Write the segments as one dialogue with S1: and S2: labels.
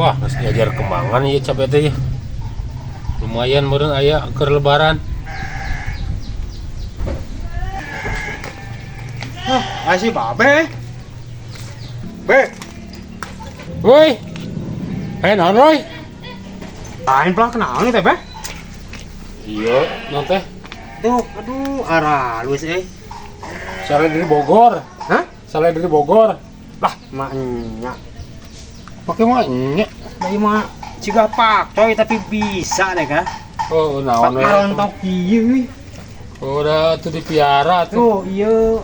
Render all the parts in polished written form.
S1: Wah, geus diajar kembangan ieu cabe teh. Lumayan meureun aya keur lebaran.
S2: Ah, si babe. Be.
S1: Woi. Eh, naon, Roy?
S2: Lain pelang naon nih teh, Be?
S1: Iya, naon teh?
S2: Tuh, aduh, arah halus eh.
S1: Sale dari Bogor.
S2: Hah?
S1: Sale dari Bogor.
S2: Lah, maknya.
S1: Pakai maknya.
S2: Lah mah ciga pakcoy tapi bisa deh kah?
S1: Oh, naon we.
S2: Marontok ieu.
S1: Udah tuh dipiara tuh.
S2: Tuh, iya.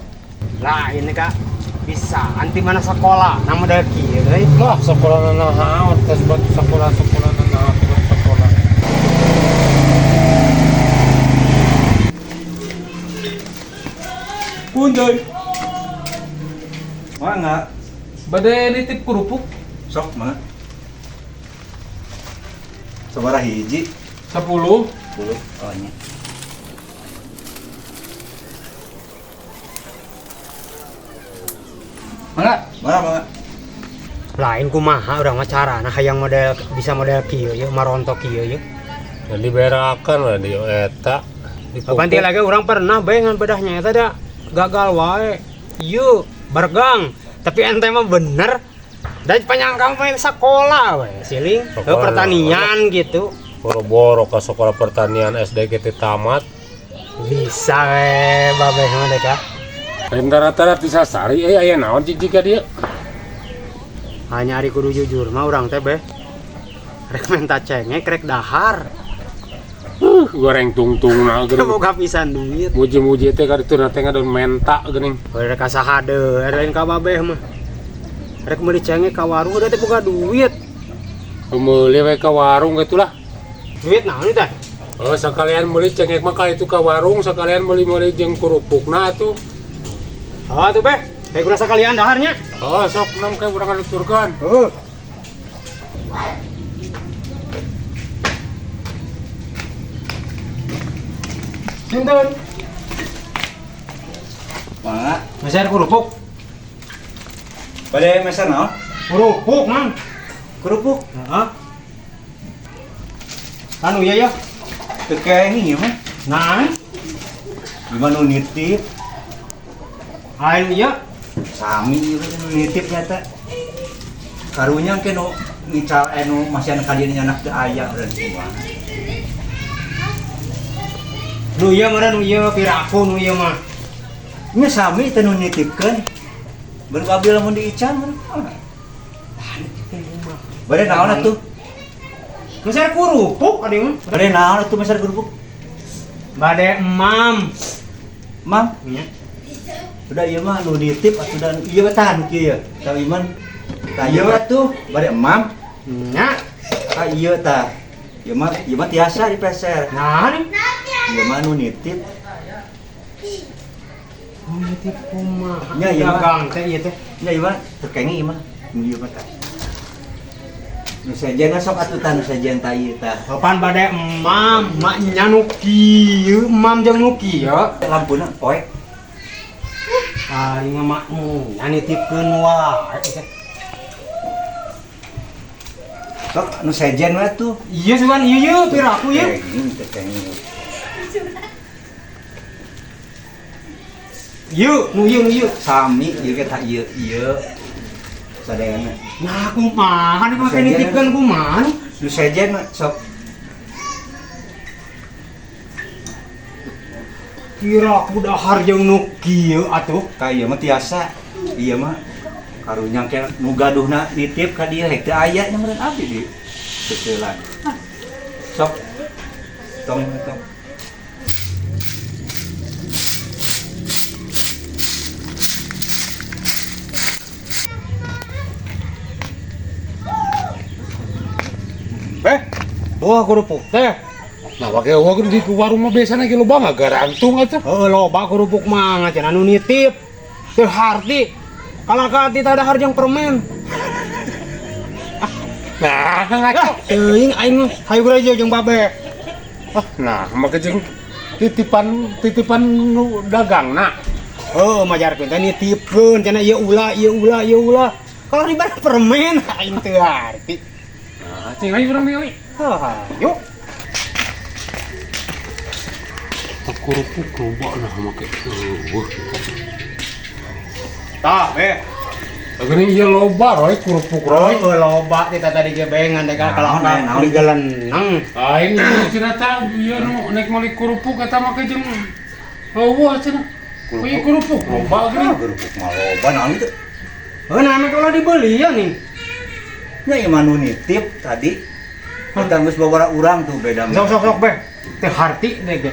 S2: Lah ini kak bisa anti mana sekolah nama model kieu euy.
S1: Lah, sekolah naon tes batu sekolah sekolah naon sekolah.
S3: Punten. Mangga.
S4: Bade nitip kerupuk.
S3: Sok mah. Sabaraha hiji?
S4: 10.
S3: 10. Oh nya.
S4: Mangga.
S3: Mangga, mangga.
S2: Lain kumaha urang mah carana hayang model bisa model kieu ye marontok kieu ye.
S1: Ya diberakan lah di eta.
S2: Kapan lagi urang pernah bae ngan bedahnya eta da gagal wae. Ieu bergang, tapi ente mah bener. Dan panjang kamu main sekolah we, siling.
S1: Sekolah,
S2: pertanian gitu.
S1: Boro-boro ke sekolah pertanian SD kita tamat.
S2: Bisa we babeh mah deh kah.
S1: Lain rata-rata di Sasari aya naon cicik ka dieu.
S2: Hanya ari kudu jujur mah urang teh beh. Rek menta cengek rek dahar.
S1: Goreng tungtungna geuning.
S2: Boga pisan duit.
S1: Muji-muji teh ka ditu na teh ngadon menta geuning.
S2: Rek ka saha deui, lain ka babeh mah. Rek meuli cengek ka warung udah teh boga duit.
S1: Meuli we ka warung kitu lah.
S2: Duit naon teh?
S1: Oh, sekalian meuli cengek mah ka itu ka warung, sekalian meuli-meuli jeung kerupukna atuh.
S2: Oh atuh beh, kayak kurang sekalian daharnya.
S1: Oh, sok nam kayak urang aturkeun.
S2: Heeh. Sinten?
S3: Mangga.
S2: Meser kerupuk.
S3: Bade meser naon?
S2: Kerupuk, Mang.
S3: Kerupuk.
S2: Heeh. Anu iya ya.
S3: Teu kenging ieu mah.
S2: Nah,
S3: Gimana nu nitip?
S2: Ayo iya.
S3: Sami ieu nu nitip nyata. Karunya engke nu ngical nu masihan ka dieu nyanak teu aya urang kumaha.
S2: Nu ieu meureun nu ieu piraku nu ieu mah.
S3: Nya sami teh nu nitipkeun. Baru abdi lamun diical mah. Bade naon atuh?
S2: Meser kerupuk adi mah.
S3: Bade naon atuh meser kerupuk?
S2: Bade emam.
S3: Mam?
S2: Nya.
S3: Udah ieu mah nu nitip atuh dan ieu mah tahan kieu ya. Tah iman. Tah ieu atuh bade emam.
S2: Nya.
S3: Tah ieu tah. Ieu mah tiasa dipeser.
S2: Nah nih.
S3: Ieu mah nu nitip.
S2: Nu nitip kumaha?
S3: Nya ieu mah.
S2: Dagang teh ieu teh.
S3: Nya ieu mah teu kenging ieu mah. Nu ieu mah tah. Nu sejen sok atuh tah nu sejen tah ieu tah.
S2: Kapan bade emam, mak nya nu kieu, emam jeung nu kieu.
S3: Lampuna poek.
S2: Aing mah nya nitipkeun wae teh.
S3: Sok nu sejen we tuh.
S2: Iya sugan ieu ieu piraku ieu.
S3: Kenging teh kenging.
S2: Ieu nu ieu nu ieu.
S3: Sami ieu ge tah ieu ieu. Sadayana.
S2: Nah kumaha nih make nitipkeun kumaha?
S3: Nu sejen sok.
S2: Kira aku dahar jeung nu kieu atuh.
S3: Ka ieu mah tiasa. Ieu mah karunya ke nu gaduhna nitip ka dieu hek teu aya nya meureun abdi di seuselan. Sok. Tong tong.
S2: Beh, wah kerupuk teh.
S1: Nah, pakai uang di warung mah biasanya ge loba mah garantung atuh.
S2: Heeh, loba kerupuk mah cenah nu nitip. Teu harti. Kalah ka hati teh dahar jeung permen.
S1: Nah, ngaco.
S2: Teuing aing mah hayu aja jeung babe.
S1: Ah, nah, make jeung titipan nu dagangna.
S2: Heuh, majarkeun teh nitipkeun cenah ieu ulah, ieu ulah, ieu ulah. Kalau ribet permen aing teu arti.
S1: Tinggal urang ningali.
S2: Hah, yuk.
S1: Kerupuk loba nah make. Eueuh.
S2: Tah, be.
S1: Geuning ieu loba Roy kerupuk Roy.
S2: Oh, loba kita tadi ge be ngan dek kalau
S3: Naon, naon.
S2: beli geleneng.
S1: Lain cenah tah ieu nu naik meuli kerupuk eta make jeung eueuh cenah. Ieu kerupuk loba geuning.
S3: Kerupuk mah loba naon itu?
S2: Heuh, nah kalau dibeli ya nih.
S3: Nya ieu mah nu nitip tadi. Eta geus babara urang tuh beda.
S2: Sok sok sok be. Teh harti deh ge.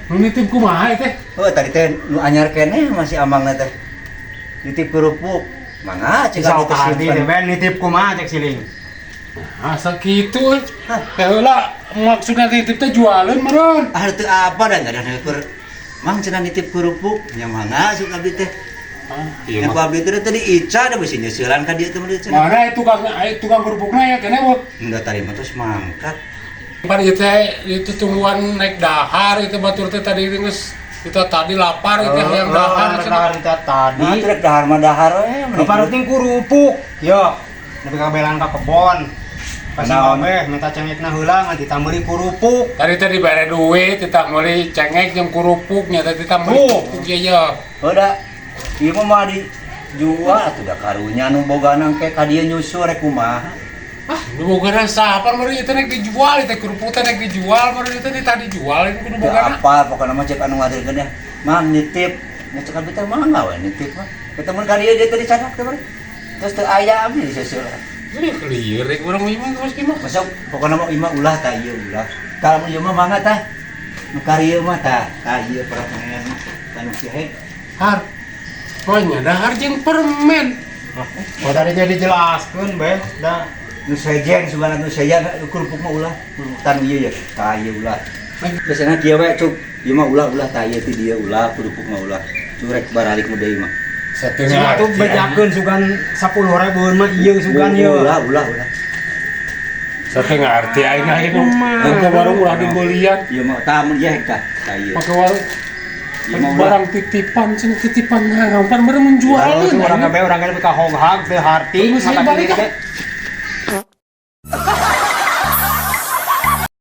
S1: Nu nitip kumaha teh?
S3: Oh, tadi teh nu anyar keneh masih amangna teh. Nitip kerupuk. Mangga cek
S2: Sok
S3: abdi teh
S2: harti teh
S3: simpen.
S2: be nitip kumaha cek siling.
S1: Asa kitu euy. Teh heula maksudna nitip teh jualeun meureun.
S3: Ah teu apa da enggak ada keur Mang cenah nitip kerupuk nya mangga sok abdi teh.
S1: Iya
S3: Nya
S1: mah.
S3: ku abdi teh tadi Ica da bisi nyeuselan ka dieu teh meureun cenah.
S1: Mana itu tukang tukang kerupukna ya keneh wo.
S3: Enggak tadi mah terus mangkat.
S1: Pan ieu teh itu tungguan naik dahar itu batur teh tadi geus kita tadi lapar itu hayang dahar cenah.
S2: Dahar kita tadi.
S3: Nah, rek dahar mah dahar we.
S2: Nu penting kerupuk. Yo, nepi ka belan ka kebon. Pasti
S3: Naon?
S2: kabeh minta cengekna heula ngan ditambeli kerupuk.
S1: Tadi teh dibere duit, kita meuli cengek jeung kerupuk nya teh kita meuli
S2: Tuh.
S1: kerupuk ieu ya.
S3: Oh da ieu mah mah dijual atuh da karunya nu bogana engke ka dieu nyusul rek kumaha.
S1: Ah, nu bogana saha pan meureun ieu teh rek dijual, ieu teh kerupuk teh rek dijual, meureun ieu teh tadi dijual kudu
S3: Teu
S1: bogana.
S3: apa pokona mah cek anu ngadirkeun ya. Mang nitip, nya cek abdi teh mangga we nitip mah. Ketemu ka dieu dia teh dicadak teh meureun. Terus teu aya abdi diseuseul.
S1: Ini lieur rek urang mah geus kieu mah.
S3: Masuk pokona mah ieu mah ulah tah ieu ulah. Tah mun ieu mah mangga tah. Nu karieu mah tah, tah ieu permen tah nu kieu.
S1: Har. Pokoknya dahar jeung permen.
S2: Oh tadi jadi dijelaskeun be, da
S3: Nu sejen sugana nu sejen kerupuk mah ulah. Kerupuk tah nu ieu ya. Tah ieu ulah. Biasana kieu we cuk. Ieu mah ulah-ulah tah ieu ti dieu ulah kerupuk mah ulah. Curek baralik nu deui mah.
S1: Satengah.
S2: Cuma tuh bejakeun sugan 10 ribuan mah ieu sugan ieu.
S3: Ulah ulah ulah.
S1: Satengah arti aing aing nu. Ke warung ulah dibelian.
S3: Ieu mah tah mun ieu hek tah. Tah ieu.
S1: Make warung
S3: Ieu mah ulah.
S1: barang titipan cenah titipan naon pan meureun menjualeun.
S2: Urang kabeh urang ge ka hoghag teu harti
S1: Tunggu saya
S2: mata
S1: balik,
S2: duit
S1: ah.
S2: teh.